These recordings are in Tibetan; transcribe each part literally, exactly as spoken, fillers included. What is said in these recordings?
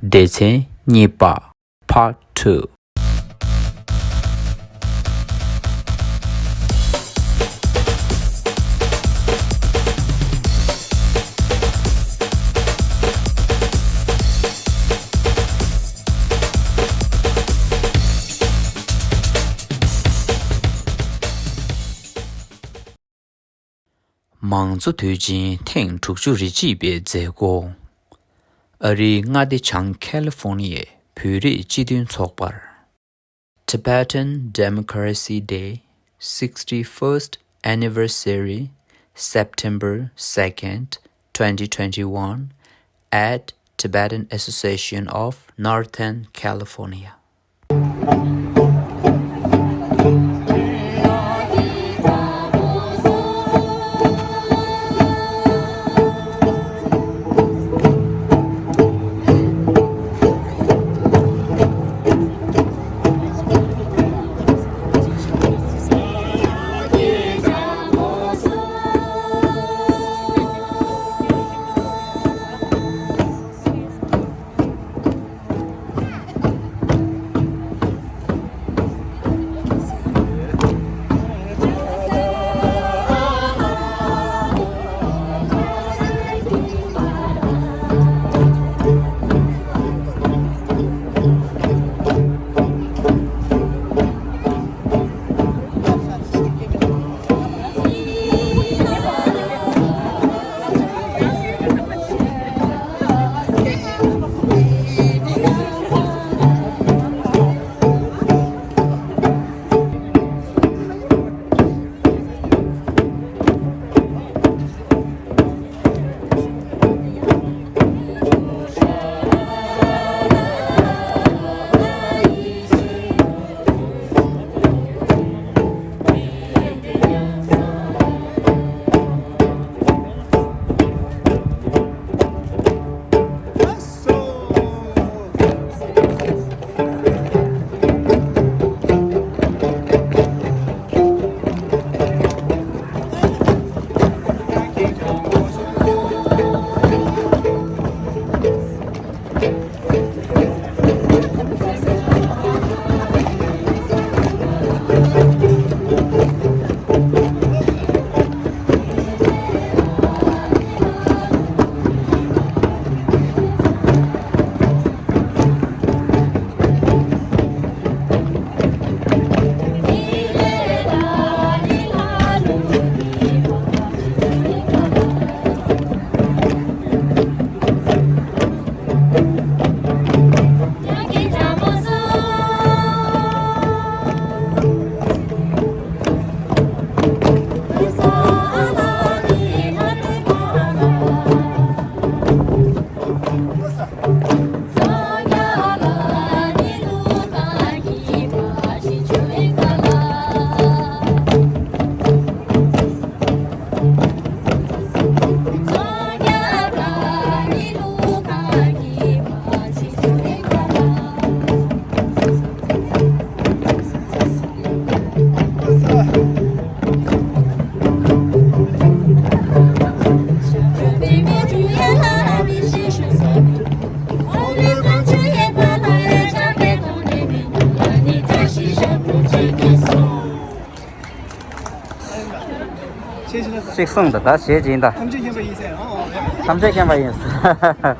སྡེ་ཚན་གཉིས་པ། Part two། མང་གཙོ་དུས་ཆེན་ཐེངས་དྲུག་ཅུ་རེ་གཅིག་པའི་མཛད་སྒོ། ཨ་རིའི་མངའ་སྡེ་བྱང་ཁ་ལི་ཧྥོ་ནི་ཡའི་བོད་རིགས་སྤྱི་མཐུན་ཚོགས་པར། Tibetan Democracy Day, sixty-first anniversary, September second, twenty twenty-one, at Tibetan Association of Northern California. ཅིག་གསུངས་དང་ད་བྱེད་ཀྱིན་ད། ཐམས་ཅད་མཁྱེན་པ་ཡིན་ཟེར། ཨོ། ཐམས་ཅད་མཁྱེན་པ་ཡིན་ཟེར། ཐམས་ཅད་མཁྱེན་པ་ཡིན་ཟེར།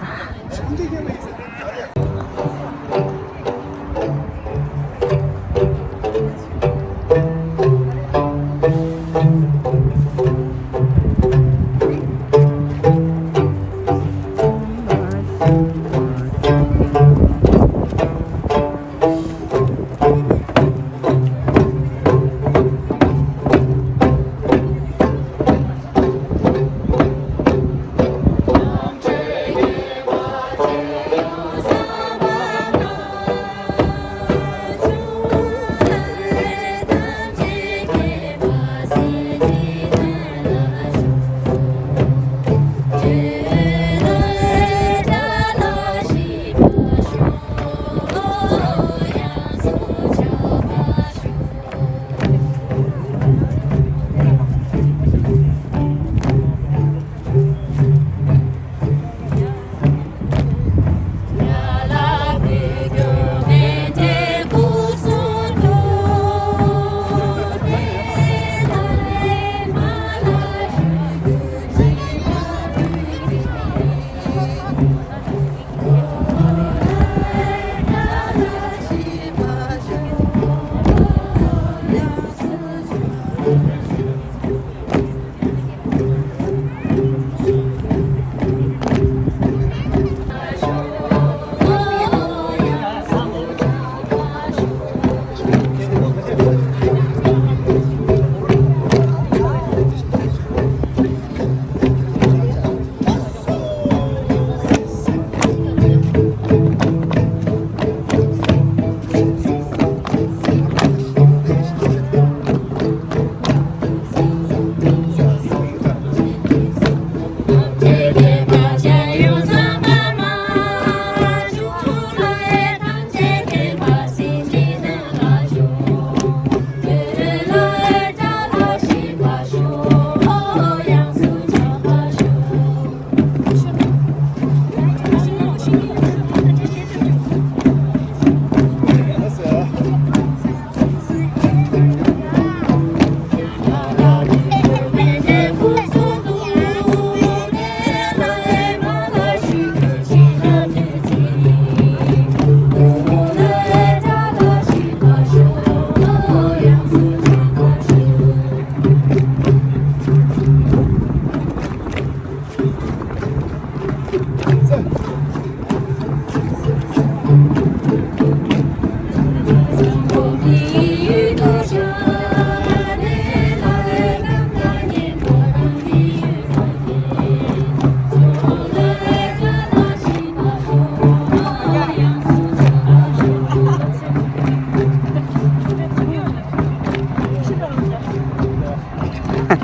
ཨ།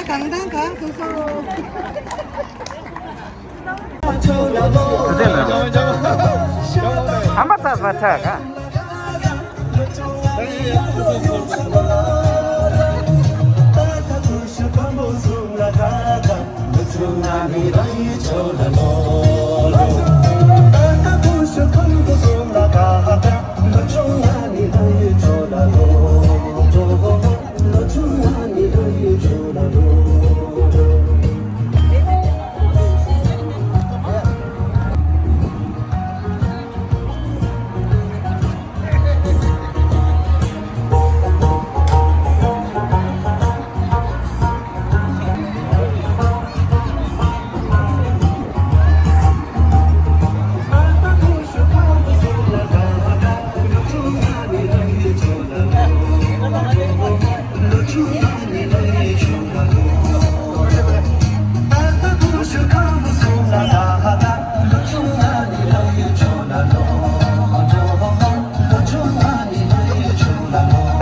གང་དང་གང་སོ་སོ། ཨ་མ་ཚ་བ་ཚ་ག་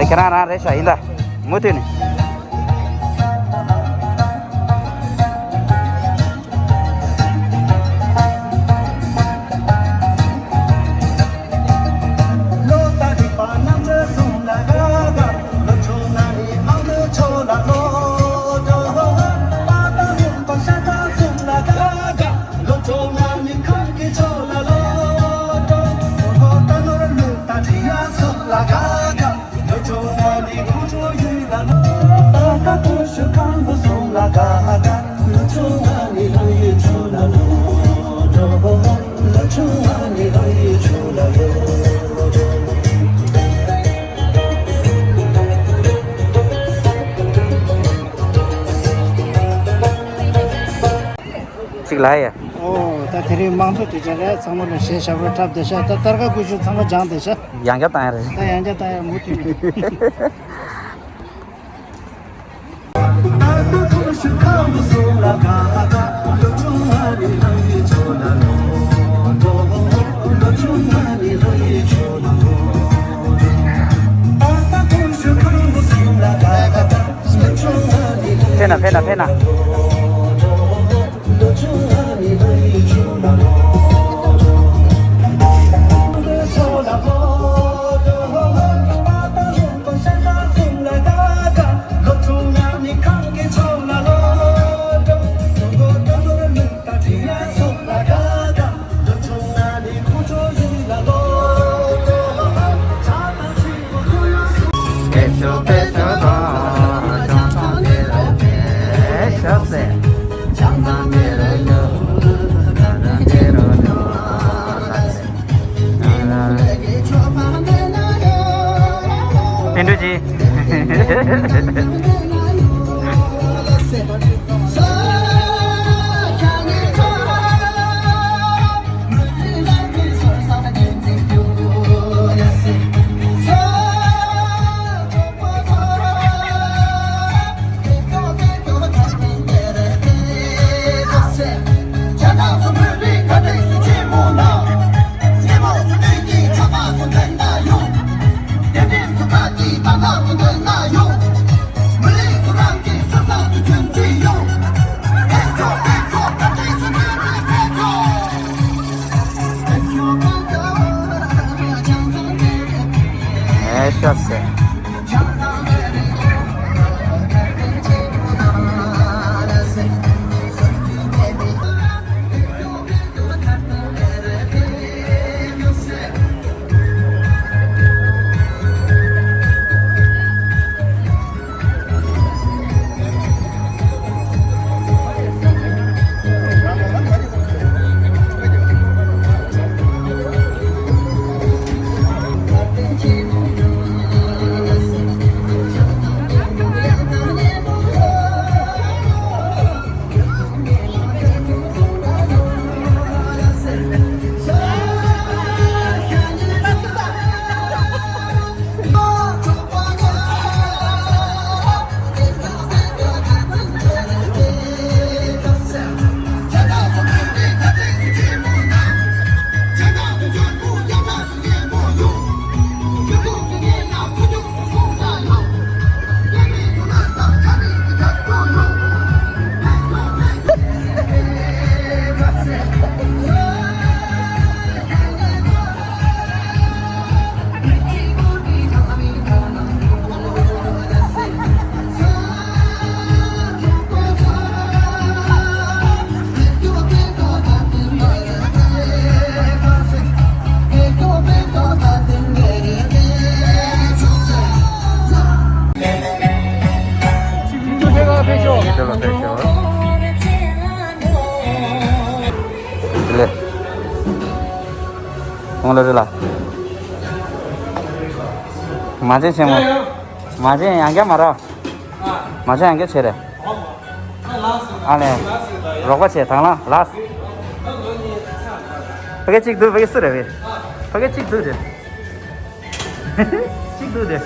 ཁྱེད་རང་རང་རེད་ཤག་ཡིན་ད། མུ་མཐུད་ནས། གཅིག་ལ་ཡ། ཨོ། ད་དེ་རིང་དམངས་གཙོ་དུས་ཆེན་རེད། ཚང་མ་ལ་གཞས་ཞབས་བྲོ་འཁྲབ་བསྡད་ཤག་ད་སྟར་ཁ་ཀུ་ཤུ་ཚང་མ་སྦྱངས་བསྡད་ཤག་ཡང་བསྐྱར་བཏང་ཡ་རེད། ད་ཡང་བསྐྱར་བཏང་ཡ་མུ་མཐུད་ནས། ཕེབས་ན་ཕེབས་ན་ཕེབས་ན། བསྟན་འགྲོ་ཅི། ལེ། ཁོང་ལ་རེ་ལ། མ་བྱན་ཆེན་མོ། མ་བྱན་ཡང་བསྐྱར་མ་ར། མ་བྱན་ཡང་བསྐྱར་བྱེད་རེད། ཨ་ལས། རོགས་པ་བྱེད་དང་ལ་ལགས། ཕ་གི་གཅིག་འདུག་ཕ་གི་སུ་རེད་བས། ཕ་གི་གཅིག་འདུག་རེད། གཅིག་འདུག་དེ།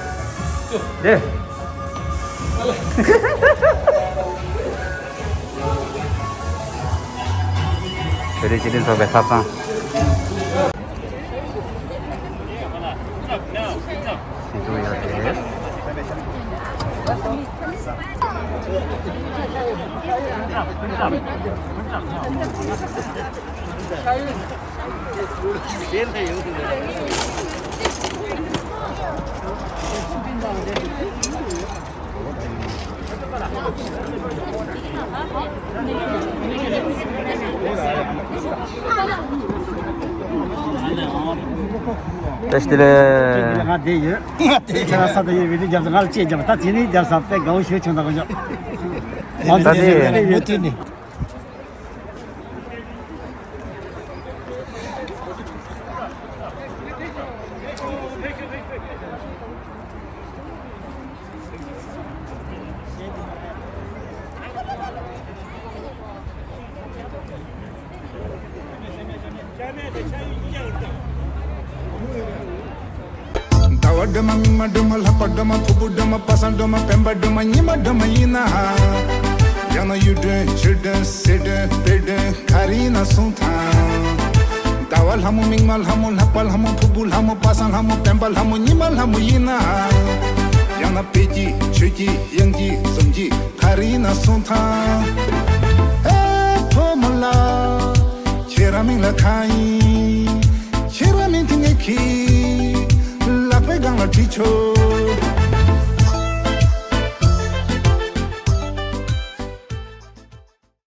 དེ། བོད་རིགས་སྤྱི་མཐུན་ཚོགས་པའི་ཐབ་ཚང་། ཞིག་ཏུ་ཡོད་དེ། བཀྲ་ཤིས་བདེ་ལེགས། ང་བསྡད་ཡོད། ང་བསྡད་ཡོད། ཁྱེད་རང་ས་དང་ཡོད་བི་དེ་རྒྱབ་ས་ང་ལ་ཅེས་རྒྱབ་ད་དེ་ནས་རྒྱབ་ས་དེ་དགའ་བོ་ཞུ་ཆུང་ད་གོ་ཞོག་ད་དེ་མུ་མཐུད་ནས། ཟླ་བ་སྒྲོལ་མ་མིག་དམར་སྒྲོལ་མ་ལྷག་པ་སྒྲོལ་མ་ཕུར་བུ་སྒྲོལ་མ་པ་སངས་སྒྲོལ་མ་སྤེན་པ་སྒྲོལ་མ་ཉི་མ་སྒྲོལ་མ་ཡིན་ན། ཡང་ན་གཡུ་སྒྲོན་ཆུ་སྒྲོན་སེ་སྒྲོན་སྤེ་སྒྲོན་ག་རེ་ཡིན་ན་གསུངས་དང་། ཟླ་བ་ལྷ་མོ་མིག་དམར་ལྷ་མོ་ལྷག་པ་ལྷ་མོ་ཕུར་བུ་ལྷ་མོ་པ་སངས་ལྷ་མོ་སྤེན་པ་ལྷ་མོ་ཉི་མ་ལྷ་མོ་ཡིན་ན། ཡང་ན་དཔལ་གྱི་ཆོས་ཀྱི་གཡང་གི་འཛོམས་ཀྱི་ག་རེ་ཡིན་ན་གསུངས་དང་། ཨེ་ཕོ་མོ་ལ་ཁྱེད་རང་མིང་ལ་གང་ཡིན།